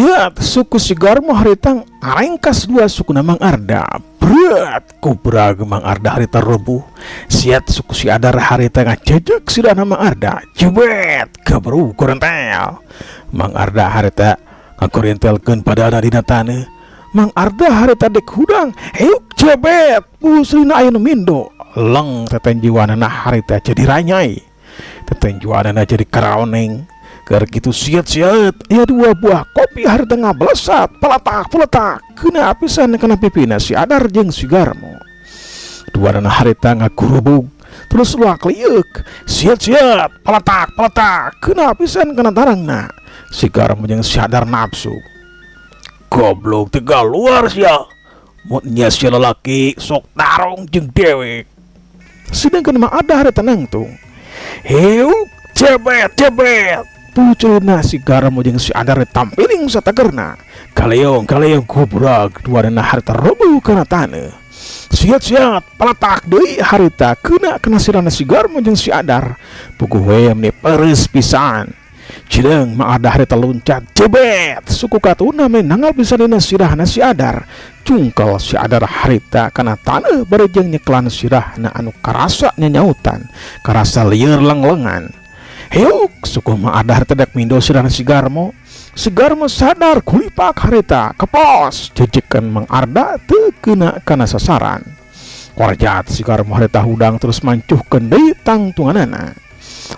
Siat suku si Garmo harita arengkas dua suku Mang Arda. Berat kubrag, Mang Arda harita robuh. Siat suku si Adar harita ngajejek sirahna Mang Arda. Jebet, kaburu korentel. Mang Arda harita ngakorentelkeun padana dina taneuh. Mang Arda harita dek hudang. Heuk, jebet, pusrina aya nu mindo. Leng, tetenjuanana harita jadi ranyai. Tetenjuanana jadi karaoneng. Keur kitu, siat-siat ya dua buah kopi harita ngablesat, peletak peletak, kena pisan kana pipina si Adar jeung si Garmo. Duanana harita ngagurubug terus luak liuk. Siat-siat, peletak peletak, kena pisan kana tarangna si Garmo jeung si Adar. Nafsu goblok tegal luar sia, mun nya sia lalaki sok tarung jeung dewek. Sedangkan Mang Arda harita nangtung. Heuk, jebet jebet, puculna si Garmo jeung si Adar tampiling satagerna. Kaleong kaleong, gobrag, duanana harita roboh kana taneuh. Siat-siat, peletak deui harita kena kana sirahna si Garmo jeung si Adar. Puguh we meni peres pisan. Cideung, Mang Arda harita loncat. Jebet, suku katuna meni nanggal pisan dina sirahna si Adar. Cungkel si Adar harita kana taneuh bari jeung nyeklan sirahna anu karasa nyanyautan, karasa lieur lenglengan. Heuk, suku Mang Arda harita dek mindo sirahna si Garmo. Si Garmo sadar, kulipak harita kepos, jejekan Mang Arda teu kena kana sasaran. Korjat, si Garmo harita hudang terus mancuhkeun deui tangtunganana.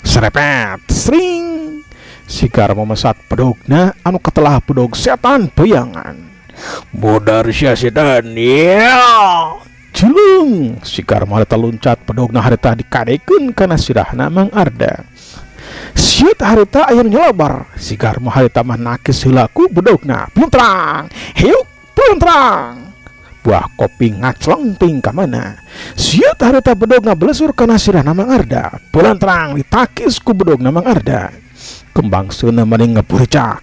Serepet sring, si Garmo mesat bedogna anu katelah bedog setan bayangan. Modar sia setan ya. Cilung, si Garmo harita luncat, bedogna harita dikadekeun kana sirahna Mang Arda. Siut harita aya nu nyelebar. Si Garmo harita mah nakis heula ku bedogna. Pluntrang, hiuk, pluntrang. Buah kopi ngacleng ting ka mana. Siut harita bedogna belesur kana sirahna Mang Arda. Pluntrang, ditakis ku bedogna Mang Arda. Kembang seuneu meni ngeburcak.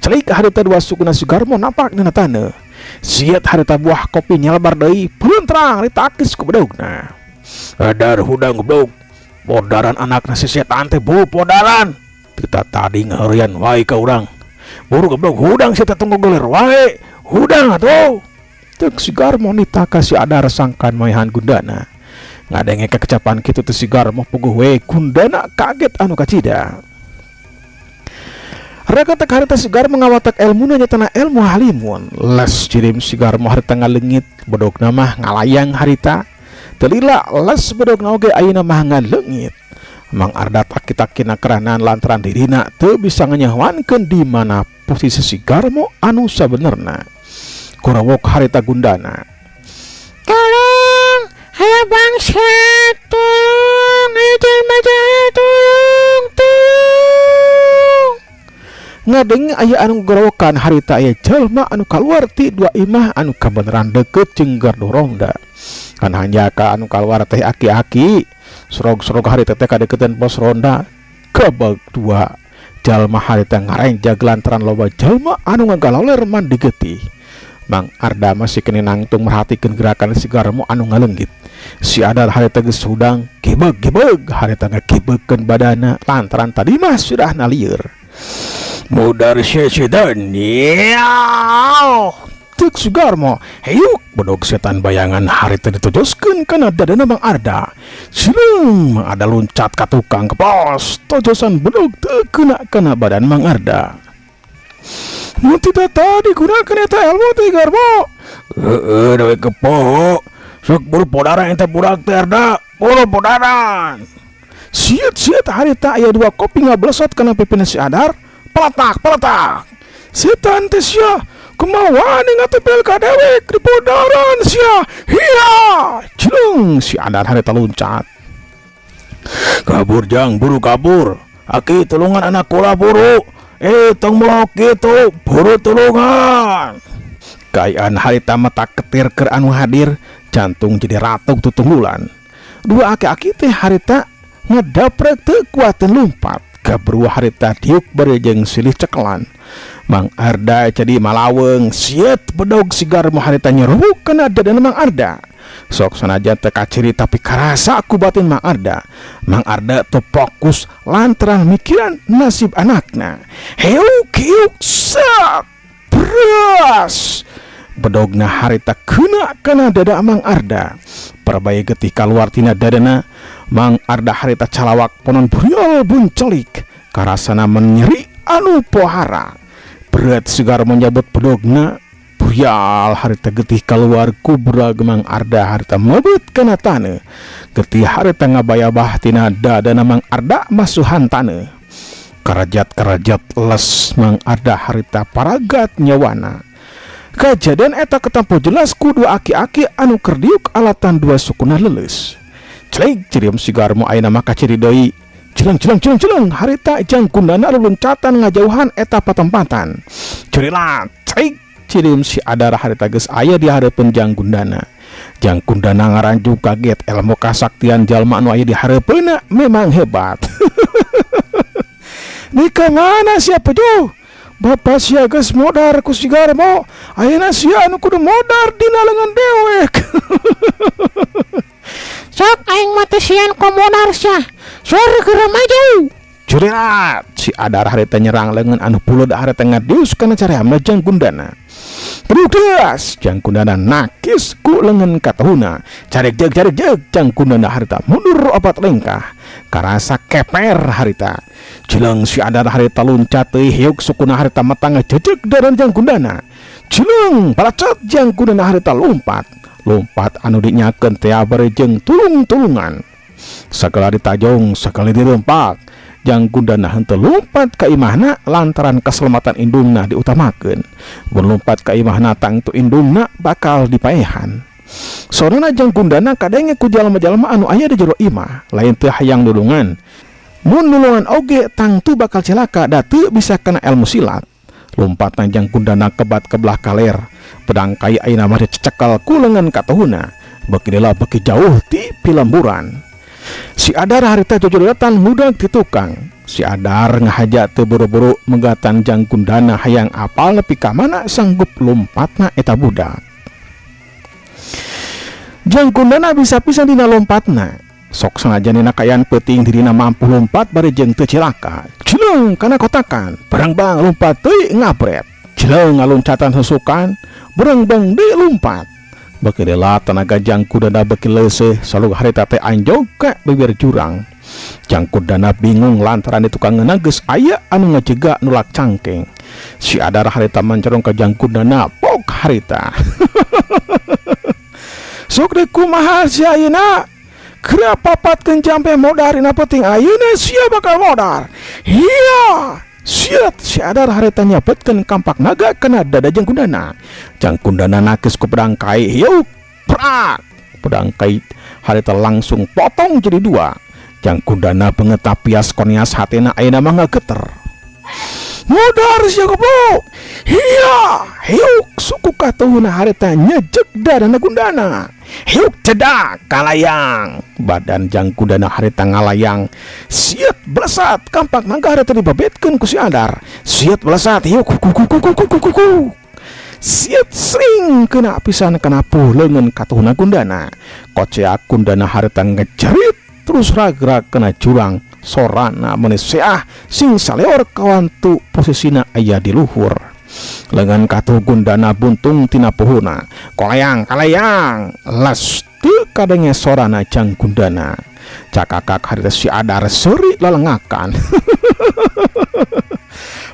Celik harita dua sukuna si Garmo napak dina taneuh. Siut harita buah kopi nyelebar deui. Pluntrang, ditakis ku bedogna. Adar, hudang goblok. Podaran anak nasi setan teh bu podaran. Kita tadi ngaherian wae ka urang. Buru goblok, hudang sia tunggu goler wae. Hudang atuh. Tek si Garmo nitaka si Adar sangkan maehan gundana. Ngadenge kekecapan kitu teh si Garmo, puguh we gundana kaget anu kacida. Raka tek harita si Garmo ngawatak ilmuna nyatana ilmu halimun. Les jirim, si Garmo harita ngaleungit, bedogna mah ngalayang harita. Telila les bedogna oge ayeuna mah ngaleungit. Mang Arda taki-takina keranan lantaran dirina teu bisa nganyahoankeun di mana posisi si Garmo anu sabenerna. Kurawok harita gundana. Tolong, aya bangsat, tolong, aya jelema jahat, tolong, tolong. Ngadenge aya anu gorowokan, harita aya jalma anu kaluar ti dua imah anu kabeneran deket jeung gardu ronda. Kan hanjaka anu kaluar teh aki-aki sorog-sorog harita teh kadeketan pos ronda. Kabag dua jalma harita ngarenjag lantaran loba jalma anu ngagaloler mandi getih. Mang Arda masih kene nangtung merhatikeun gerakan si Garmo anu ngalenggit. Si Adar harita geus hudang, gebeg gebeg harita ngagibegkeun badana lantaran tadi mah sudah nalieur. Mudar sesedan ya. Tek si Garmo, hayuk, bedog setan bayangan harita ditojoskeun kana dadana Mang Arda. Sileung, Mang Arda loncat ka tukang kepos, tojosan bedog teu kena kana badan Mang Arda. Mun tidak tadi gunakan eta ilmu teh, Garmo. Heeh, dewe kepo. Sok buru podaran eta budak teh, Arda. Buru podaran. Siut siut harita aya dua kopi ngablesot kana pipina si Adar. Peletak peletak. Setan teh sia. Kumaha wani ngatepel ka dewek, di podaran sia. Hiya. Cilung, si Adar harita loncat. Kabur jang, buru kabur. Aki, tulungan anak kula buru. Eh, tong melok gitu, buru tulungan. Kaayaan harita mata ketir keur anu hadir, jantung jadi ratung tutunggulan. Dua aki-aki teh harita ngedaprek teu kuateun lumpat. Gabru harita diuk bari jeung silih cekelan. Mang Arda jadi malaweng, siet bedog si Garmo harita nyeruk kana dadana Mang Arda. Sok sanajan teu kaciri tapi karasa ku batin Mang Arda. Mang Arda teu fokus lantaran mikiran nasib anakna. Heuk heuk, sak. Bras! Bedogna harita kena kana dada Mang Arda. Parabaya getih kaluar tina dadana. Mang Arda harita calawak ponon buriol buncelik. Karasana menyeri anu pohara. Berat si Garmo nyabut bedogna. Burial harita getih kaluar kubra Mang Arda harita mebet kana taneuh. Getih harita ngabayabah tina dadana Mang Arda masuhan taneuh. Karajat-karajat les Mang Arda harita paragat nyawana. Kejadian eta ketampo jelas ku dua aki-aki anu keur diuk alatan dua sukuna leuleus. Celik cirium si Garmo ayeuna mah kaciri deui. Jeleng jeleng jeleng jeleng harita Jang Gundana luluncatan ngajauhan eta patempatan. Curilat celik cirium si Adara harita geus aya di hareupeun Jang Gundana. Jang Gundana ngaranjug kaget ilmu kasaktian jalma anu aya di hareupeunna memang hebat. Di mana siapa tuh? Bapak sia geus modar ku si Garmo. Ayeuna sia anu kudu modar dina leungeun dewek. Sok aing mah teu sieun ku modar sia. Sor geura maju. Curilat si Adar harita nyerang leungeun anu pulud harita ngadius kana careamna Jang Gundana. Brudas Jang Gundana nakis ku leungeun katuhuna. Carek jeg carek jeg Jang Gundana harita mundur opat lengkah. Karasa keper harita. Jeleng si Adar harita luncat teuy hiuk sukuna harita metang ngejejeg daran Jang Gundana. Jeleng balacet Jang Gundana harita lompat. Lompat anu dinyakeun teh bari jeung tulung-tulungan. Sagala ditajong, sagala dirempak. Jang Gundana henteu lompat ka imahna lantaran keselamatan indungna diutamakeun. Mun lompat ka imahna tangtu indungna bakal dipaehan. Sorana Jang Gundana kadenge ku jalma-jalma anu aya di jero imah, lain teu hayang nulungan. Mun nulungan oge tangtu bakal celaka da teu bisa kana ilmu silat. Lompatan Jang Gundana kebat ke belah kaler. Pedang kai ayeuna mah dicecekel ku leungeun katuhuna. Beuki lila beuki jauh ti pilemburan. Si Adar harita jojorotan mudag ti tukang. Si Adar ngahaja teu buru-buru megatan Jang Gundana hayang apal nepi ka mana sanggup lompatna eta budak. Jang Gundana bisa pisan dina lompatna. Sok sanajan dina kaayaan peuting dirina mampu lompat bari jeung teu cilaka. Jeleng kana kotakan, berengbang lompat deui ngabret. Jeleng ngaloncatan susukan, berengbang deui lompat. Beuki lila tenaga Jang Gundana beuki leuseuh, saluh harita teh anjog ka bibir jurang. Jang Gundana bingung lantaran di tukangeuna geus aya anu ngajega nulak cangkeng. Si Adar harita mancerong ka Jang Gundana pok harita. Sok deui kumaha si ayeuna? Geura papatkeun jampe modar dina peuting ayeuna sia bakal modar. Hiya! Siat si Adar harita nyabetkeun kampak naga kana dada Jang Gundana. Jang Gundana nakis ku pedang kai, hiuk prak. Pedang kai harita langsung potong jadi dua. Jang Gundana beungeut tapias konias hatena ayeuna mah ngageter. Modar sia goblok. Hiya! Hiuk suku katuhuna harita nyejek dadana Gundana. Hiuk cedak kalayang. Badan Jang Gundana harita ngalayang. Siat belesat kampak naga harita dibabetkeun ku si Adar. Siat belesat hiuk ku ku ku ku ku ku ku ku. Siat sering kena pisan kana puh leungeun katuhuna Gundana. Koceak Gundana harita ngejerit terus ragrag kena jurang. Sorana meuni seah sing saleor kawantu posisina aya di luhur. Lengan katuh Gundana buntung tina puhuna. Kolayang kalayang les teu kadenge sorana Jang Gundana. Cakakak harita si Adar seuri lalengakan.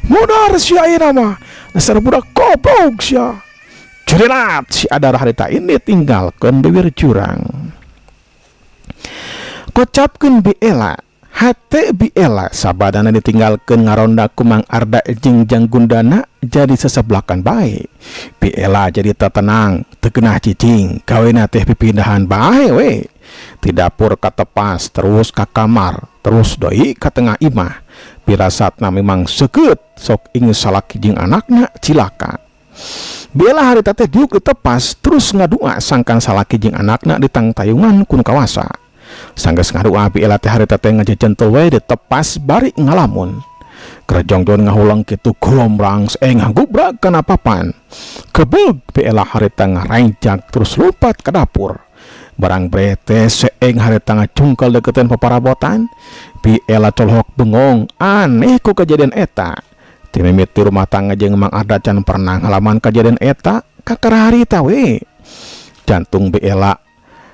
Modar si ayeuna mah dasar budak goblok sia. Curilat si Adar harita ini tinggalkeun bibir jurang. Kocapkeun biela hate biela sabadana ditinggalkeun ngaronda ku Mang Arda jeung Jang Gundana jadi seseblakan bae. Biela jadi tetenang, teu geunah cicing, gawena teh pipindahan bae we. Ti dapur ka tepas terus ka kamar, terus deui ka tengah imah. Pirasatna memang seukeut sok ingin salaki jeung anakna cilaka. Biela harita teh diuk di tepas terus ngadua sangkan salaki jeung anakna ditangtayungan ku nu kawasa. Sanggeus ngadua Biela teh harita teh ngajejentul we di tepas bari ngalamun. Kerjongjon ngahulang kitu golomrang ngagubrak kana papan. Kebeg Biela harita ngarenjak terus lompat ke dapur. Barang brete seeng harita ngacungkel deketan paparabotan. Biela colohok bengong aneh ku kejadian eta. Ti mimiti rumah tangga jeung Mang Arda can pernah ngalaman kajadian eta, kakara harita we. Jantung Bi Ela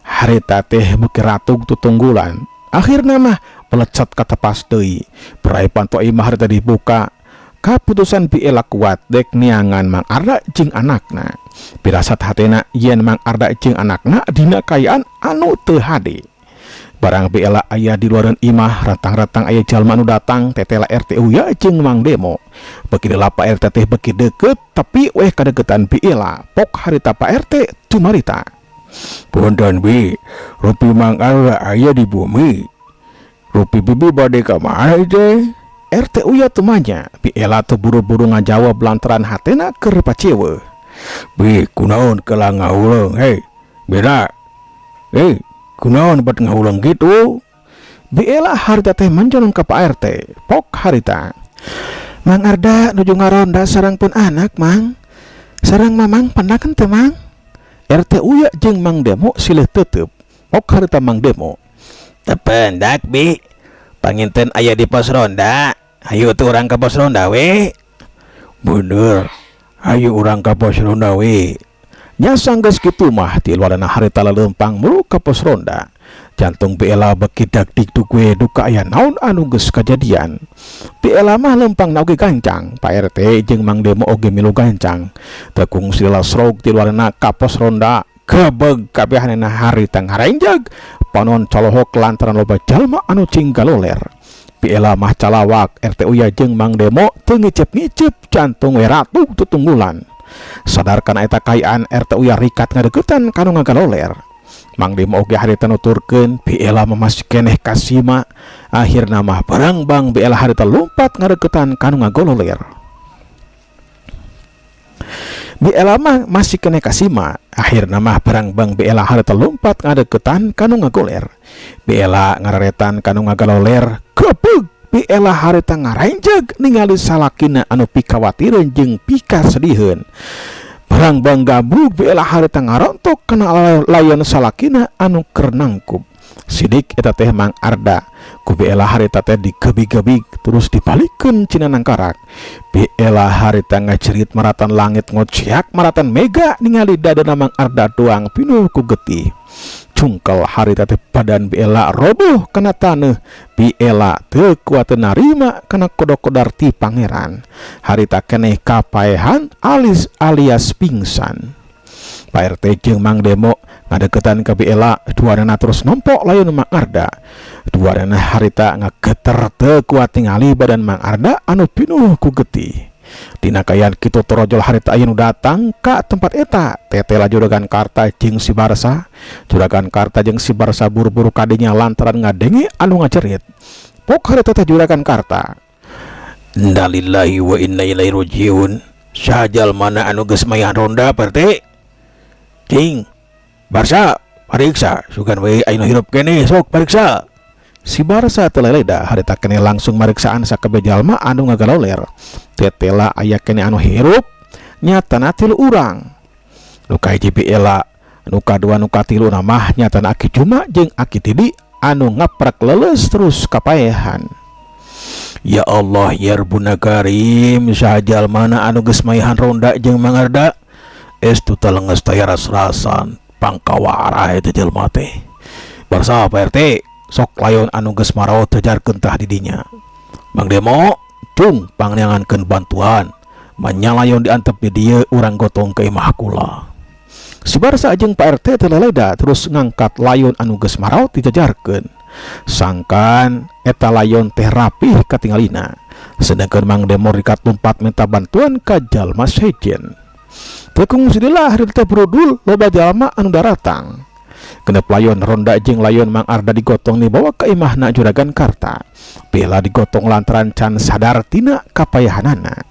harita teh beuki ratug tutunggulan. Akhirna mah pelecet katepas deui. Berai panto imah harita dibuka. Kaputusan Bi Ela kuat dek niangan Mang Arda jeung anakna. Pirasat hatena yen Mang Arda jeung anakna dina kaayaan anu teu hade. Barang Bi Ela aya di luareun imah, rantang-rantang aya jalma anu datang, tetela RT Uya jeung Mang Demo. Beuki lila Pak RT teh beuki deukeut, tapi weh kadeukeutan Bi Ela. Pok harita Pak RT cumarita. Punten Bi, rupi Mang Arda aya di bumi. Rupi bibi bade ka mana teh? RT Uya tumanya, Bi Ela teu buru-buru ngajawab lantaran hatena keur pacewe. Bi, kunaon kela ngahuleng, hei. Beda. Hei, kunaon bat ngahuleng gitu? Bi Ela harita teh manjolong ka Pak RT. Pok harita. Mang Arda nuju ngaronda sareng pun anak, Mang. Sareng Mamang pandakan teu, Mang? RT Uya jeung Mang Demo silih tetep. Pok harita Mang Demo. Teu pendak, Bi. Panginten aya di pos ronda. Hayu tuh urang ka pos ronda we. Bener. Hayu urang ka pos ronda we. Nya sanggeus kitu mah tiluanana harita leumpang mulu ka pos ronda. Jantung Bi Ela beuki dag-digdug we duka aya naon anu geus kajadian. Bi Ela mah leumpangna oge gancang, Pak RT jeung Mang Demo oge milu gancang. Teu kungsi lasrog tiluanana ka pos ronda, gebeg kabehanana harita ngarenjag, panon colohok lantaran loba jalma anu cinggaloler. Bi Ela mah calawak, RT Uya jeung Mang Demo teu ngicep-ngicep, jantung we ratug tutunggulan. Sadar kana eta kaayaan, RT Uya rikat ngadeuketan kanu ngagaloler. Mang Demo oge harita nuturkeun, Bi Ela mah masih keneh kasima. Akhirna mah barangbang Bi Ela harita lumpat ngadeuketan kanu ngagololer. Bi Ela mah masih keneh kasima. Akhirna mah barangbang Bi Ela harita lumpat ngadeukeutan kanu ngagoler. Bi Ela ngararetan kanu ngagaloler, gebeg Bi Ela harita ngarenjeg ningali salakina anu pikawatireun jeung pikasediheun. Barangbang gabrug Bi Ela harita ngarontok kana layon salakina anu keur nangkub. Sidik eta teh Mang Arda. Ku Bi Ela harita teh digebig-gebig terus dibalikeun cina nangkarak. Bi Ela harita ngajerit maratan langit ngociak maratan mega ningali dadana Mang Arda doang pinuh ku getih. Cungkel harita teh badan Bi Ela roboh kana taneuh. Bi Ela teu kuat narima kana kodok-kodar ti pangeran. Harita keneh kapaehan alis alias pingsan. Pak RT jeung Mang Demo ngadeukeutan ka Bi Ela, duanana terus nompok layon Mang Arda. Duanana harita ngageter teu kuat tingali badan Mang Arda anu pinuh ku getih. Dina kaayaan kitu torojol harita aya nu datang ka tempat eta. Tetela Juragan Karta jeung si Barsa. Juragan Karta jeung si Barsa buru-buru kadinya lantaran ngadenge anu ngajerit. Pok harita teh Juragan Karta. Innalillahi wa inna ilaihi rajiun. Saha jalmana anu geus mayan ronda, Pak RT? Cing, Barsa, pariksa, sugan we aya nu hirup keneh, sok pariksa. Si Barsa teu leleda harita keneh langsung mariksaan sakabeh jalma anu ngagaloler. Tetela aya keneh anu hirup, nyatana tilu urang. Nu kahiji Bi Ela, nu kadua nu katilu mah nyatana Aki Juma jeung Aki Didi anu ngaprak leuleus terus kapaehan. Ya Allah ya Rabbuna Karim, saha jalmana anu geus mayahan ronda jeung Mang Arda? Estu telenges taya ras-rasan pangkawarah eta jelema teh. Barsa Pak RT, sok layon anu geus maraot jajarkeun tah di dinya. Mang Demo, cung pangneangankeun bantuan. Manyalayon diantep di dieu urang gotong ke imah kula. Si Barsa jeung Pak RT teu leleda terus ngangkat layon anu geus maraot dijajarkeun. Sangkan eta layon teh rapih katingalina. Sedangkan Mang Demo rikat lumpat minta bantuan ka jalma sejen. Teu kungsi lila harita teh brudul loba jalma anu daratang. Genep layon ronda jeung layon Mang Arda digotong dibawa ka imahna Juragan Karta. Bi Ela digotong lantaran can sadar tina kapayahanana.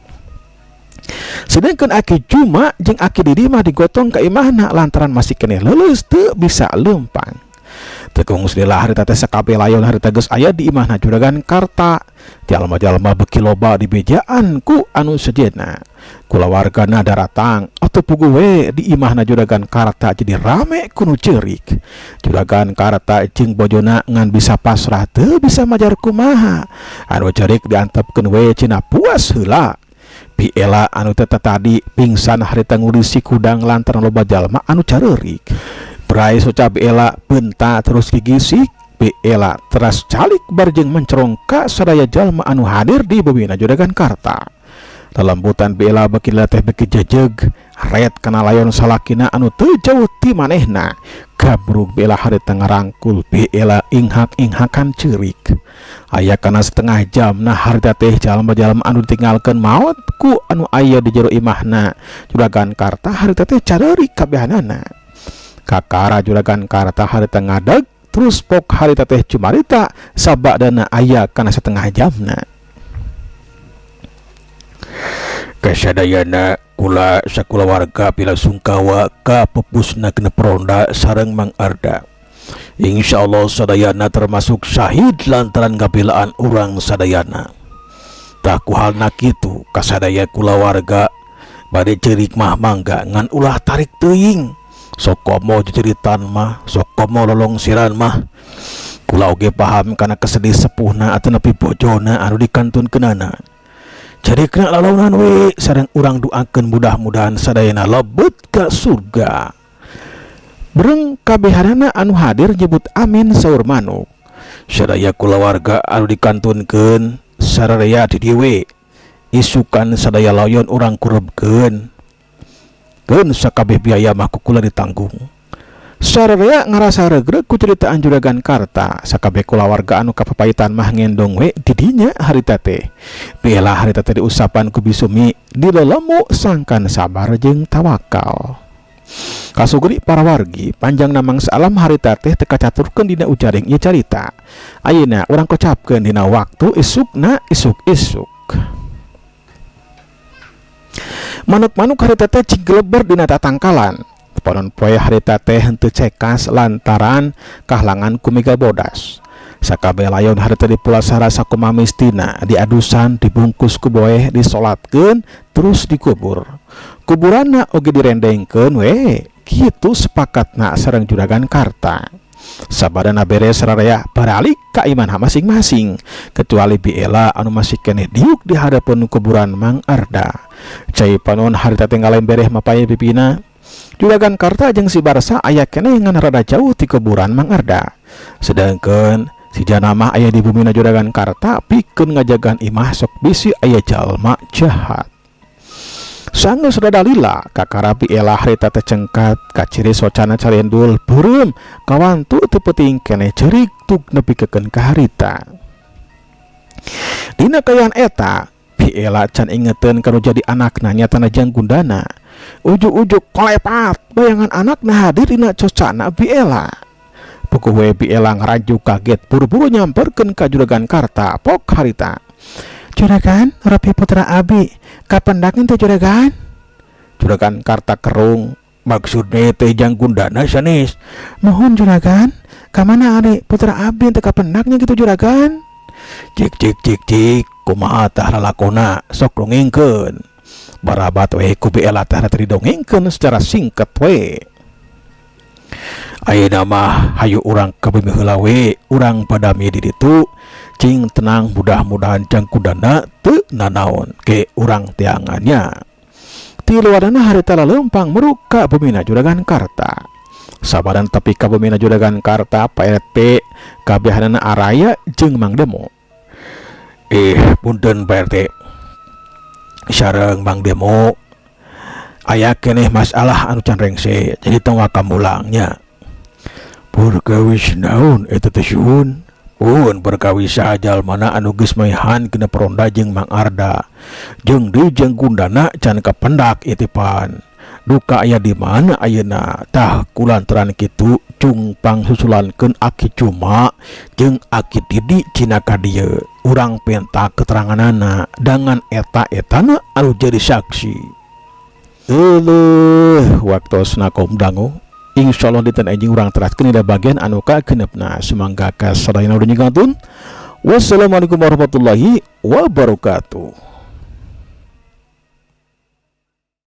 Sedangkan Aki Juma jeung Aki Didi mah digotong ka imahna lantaran masih keneh leuleus teu bisa leumpang. Teu kungsi lila harita teh sakabeh layon harita geus aya di imahna Juragan Karta. Jalma-jalma beuki loba dibejaan ku anu sejenna. Kulawargana daratang atuh puguh we di imahna Juragan Karta jadi rame ku nu ceurik. Juragan Karta jeung bojona ngan bisa pasrah teu bisa majar kumaha. Anu ceurik diantepkeun we cenah puas heula. Bi Ela anu tadi pingsan harita ngurisi kudang lantaran loba jalma anu careurik. Brai soca Bi Ela benta terus gigisik. Bi Ela teras calik barjeng mencerong ka sadaya jalma anu hadir di bumina Juragan Karta. Lelembutan Bi Ela beki teh beki jejeg ret kana layon salakina anu teu jauh ti manehna. Gabrug Bi Ela harita ngarangkul. Bi Ela inghak-inghakan ceurik. Aya kana setengah jam nah harita teh jalma-jalma anu ditinggalkeun maot ku anu aya di jero imahna Juragan Karta harita teh careurik kabehanana. Kakara Juragan Karta harita ngadag terus pok harita teh cumarita sabadana aya kana setengah jamna. Kasadayana kula sakulawarga pilasungkawa ka pupusna genep ronda sareng Mang Arda. Insyaallah sadayana termasuk syahid lantaran kabelaan urang sadayana. Tah ku halna kitu kasadaya kulawarga bade ceurik mah mangga ngan ulah tarik teuing. Sok komo ceceritan mah, sok komo lolongsiran mah. Kula oge paham kana kesedih sepuhna atanapi bojona anu dikantunkeunana. Jadi kena lalaunan we sareng urang doakeun mudah-mudahan sadayana lebet ka surga. Breng kabehanana anu hadir nyebut amin saur manuk. Sadaya kulawarga anu dikantunkeun sararea di dieu we. Isukan sadaya layon urang kurebkeun. Keun sakabeh biaya mah ku kula ditanggung. Sararea ngarasa regreg ku ceritaan Juragan Karta. Sakabeh kulawarga anu kapapaitan mah ngendong we didinya harita teh. Bela harita teh diusapan ku Bisumi dilelemu sangkan sabar jeung tawakal. Kasugri para wargi panjang namang salam harita teh teu kacaturkeun dina ujaring ieu carita. Ayeuna urang kocapkeun dina waktu isukna isuk-isuk. Manuk-manuk harita teh cigeleber dina tatangkalan. Panon poe harita teh henteu cekas lantaran kahlangan ku miga bodas. Sakabeh layon harita dipulasara sakumaha mistina, diadusan, dibungkus ku boeh, disolatkeun, terus dikubur. Kuburanna oge direndengkeun we, kitu sepakatna sareng Juragan Karta. Sabadana beres sararea baralik ka imahna masing-masing, kecuali Bi Ela anu masih keneh diuk di hadapan kuburan Mang Arda. Cai panon harita teh ngalembereh mapay pipina. Juragan Karta jeung si Barsa aya keneh ngan rada jauh ti kuburan Mang Arda. Sedangkan si Jana mah aya di bumina Juragan Karta pikeun ngajagaan imah sok bisi aya jalma jahat. Sanggeus rada lila kakara Bi Ela harita teh cengkat kaciri socana carendul beureum kawantu teu peuting keneh ceurik tug nepikeun ka harita. Dina kaayaan eta Bi Ela can ingeteun kanu jadi anakna nyatana jang gundana. Ujug-ujug kolepat bayangan anakna hadir dina cocana Bi Ela. Puguh we Bi Ela ngarajuk kaget buru-buru nyamperkeun ka Juragan Karta pok harita. Juragan, Robi putra abi, kapendak teh Juragan? Juragan Karta kerung, maksudnya teh jang gundana sanes. Mohon Juragan, kamana ari putra abi teh kapendaknya gitu Juragan? Cik cik cik cik, kumaha tah lalakona sok dongengkeun. Barabat we ku Bi Ela tah didongengkeun secara singkat we. Ayeuna mah hayu urang ka bumi heula we, urang padami di ditu. Cing tenang mudah-mudahan jang kudana teu nanaon ke urang teangannya. Tiluanana harita laleumpang meruk ka bumina Juragan Karta. Sabaran tepi ka bumina Juragan Karta Pak RT kabehanana araya jeung Mang Demo. Punten Pak RT. Sareng Mang Demo aya keneh masalah anu can rengse jadi tong wakamulangnya. Perkawis naon eta teh suhun? Pun perkawis jalmana anu geus maehan genep ronda jeung Mang Arda. Jeung deui jeung gundana can kapendak itipan. Duka aya di mana ayeuna? Tah kulantaran kitu cung pangsusulankeun Aki Cuma jeung Aki Didi cina ka dieu. Urang penta keteranganana dangan eta-etana anu jadi saksi. Euleuh waktosna kom dangu. Insyaallah dinten enjing urang teraskeun dina bagian anu kagenepna. Sumangga ka sadayana udah nyigantun. Wassalamualaikum warahmatullahi wabarakatuh.